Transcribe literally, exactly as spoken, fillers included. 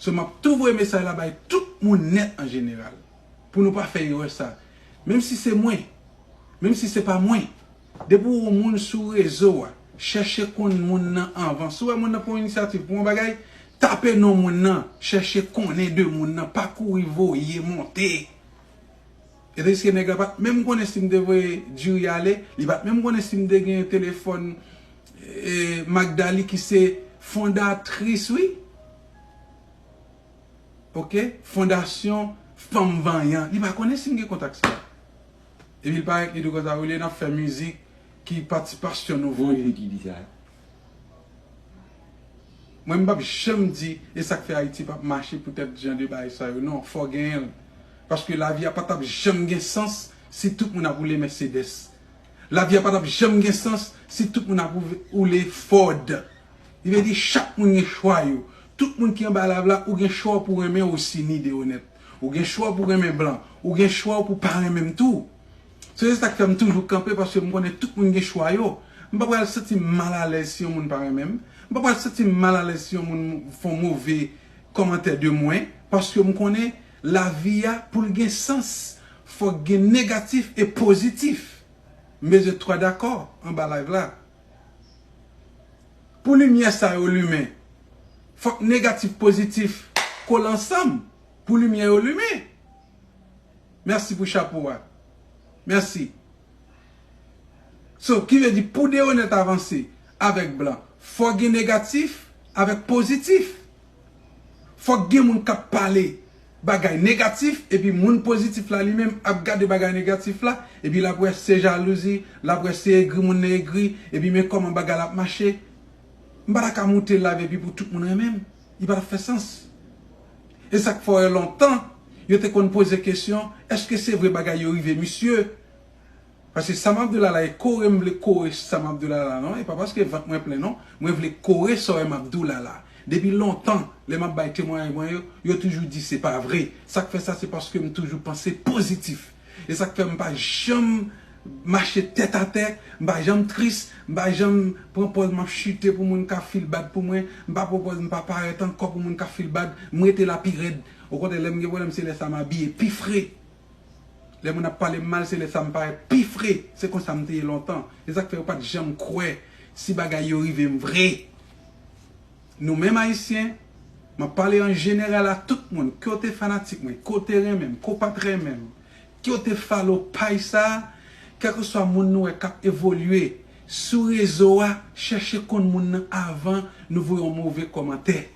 So, m ap tou voye mesaj la bay tout moun nèt an jeneral. Pou nou pa fè erè sa. Menm si se mwen, menm si se pa mwen, depi w wè yon moun sou rezo a, chèche konn moun nan anvan. Si w wè moun nan pran yon inisyativ pou yon bagay, tape non moun nan, chèche konnen de moun nan, pa kouri voye monte. E tandiske nèg la pa t menm konnen si m te voye Djiri ale, li pa t menm konnen si m te gen telefòn e, Magdalie ki se fondatris, wi. Oke? Fondasyon Fanm Vanyan. Li pa konnen si m gen kontak sa. Epi l parèt li di konsa, olye n ap fè mizik, ki patisipasyon nou voye. Ki di sa? Mwen, m p ap janm di, e sa k fè Ayiti p ap mache poutèt jan de bagay sa yo. Non, fò w genyen l. Paske lavi a pa t ap janm gen sans si tout moun ap woule Mercedes. Lavi a pa t ap janm gen sans si tout moun ap woule Ford. Li vle di chak moun gen chwa yo. Tout moun ki anba live la, ou gen chwa w pou renmen Rossini de Honnête. Ou gen chwa w pou renmen blan. Ou gen chwa w pou pa renmen m tou. Se sa k fè m toujou kanpe, paske m konnen tout moun gen chwa yo. M pa pral santi m malalèz si yon moun pa renmen m. M pa pral santi m malalèz si yon moun fè yon move kòmantè de mwen, paske m konnen lavi a, pou l gen sans, fòk gen negatif e pozitif. M bezwen twa dakò anba live la. Pou limyè sa yo limen, fòk negatif, pozitif kole ansanm pou limyè yo limen. Mèsi pou chapo a. Mèsi. So, ki vle di, pou de Honnête avanse avèk blan, fò gen negatif avèk pozitif. Fòk gen moun k ap pale bagay negatif, epi moun pozitif la li menm ap gade bagay negatif la, epi l ap wè se jalouzi, l ap wè se egri moun nan egri, epi men kòman bagay la ap mache. M pa ta ka moute live epi pou tout moun renmen m. Li pa t ap fè sans. E sa k fè w wè lontan, yo te konn poze kesyon, èske se vre bagay yo rive misye? Paske Sam Abdoulala e kore m vle kore Sam Abdoulala non, e pa paske vant mwen plen non, mwen vle kore sa w wè m ap di w la la. Depi lontan, lè m ap bay temwayaj mwen yo, yo toujou di se pa vre. Sa k fè sa, se paske m toujou panse pozitif. E sa k fè m pa janm mache tèt atè, m pa janm tris, m pa janm pran pòz m ap chite pou moun ka feel bad pou mwen, m pa pran pòz m pa parèt ankò pou moun ka feel bad, m rete la pi rèd. Okontrè, lè m gen pwoblèm, se lè sa m abiye pi fre. Lè moun ap pale m mal, se lè sa m parèt pi fre. Se konsa m te ye lontan. Se sa k fè yo pa t janm kwè si bagay yo rive m vre. Nou menm Ayisyen, m ap pale an jeneral a tout moun, ke w te fanatik mwen, ke w te renmen m, ke w pa t renmen m, ke w te follow paj sa a, kèlkeswa moun nou wè k ap evolye sou rezo a, chèche konn moun nan avan nou voye yon move kòmantè.